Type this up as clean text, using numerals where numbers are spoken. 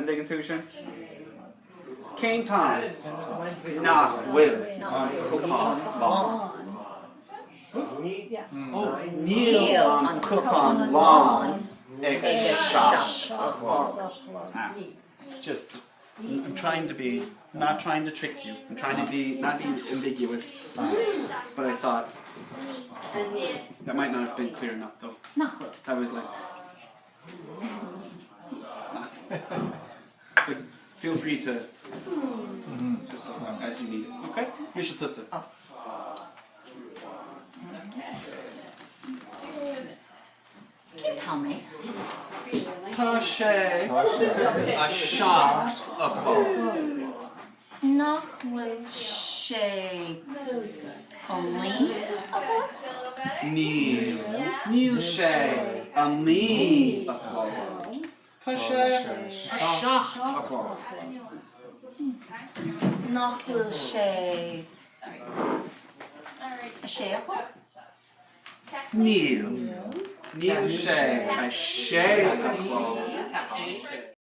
An dtuigeann tú sin? Cén t-am nach bhfuil an cupán lán? Níl an cupán lán ag a 7 a chlog. Just, I'm trying to be, not trying to trick you, I'm trying to be, not be ambiguous, but I thought that might not have been clear enough though. Nach bhfuil. I was like, but feel free to just as you need it. Okay? Mise tusa. Cén t-am é? Tá sé a 7 a chlog. Nach bhfuil sé a 9 a chlog? Níl. Níl sé a 9 a chlog. Tá sé a 7 a chlog. Nach bhfuil sé a 6 a chlog? Níl. Níl sé a 6 a chlog.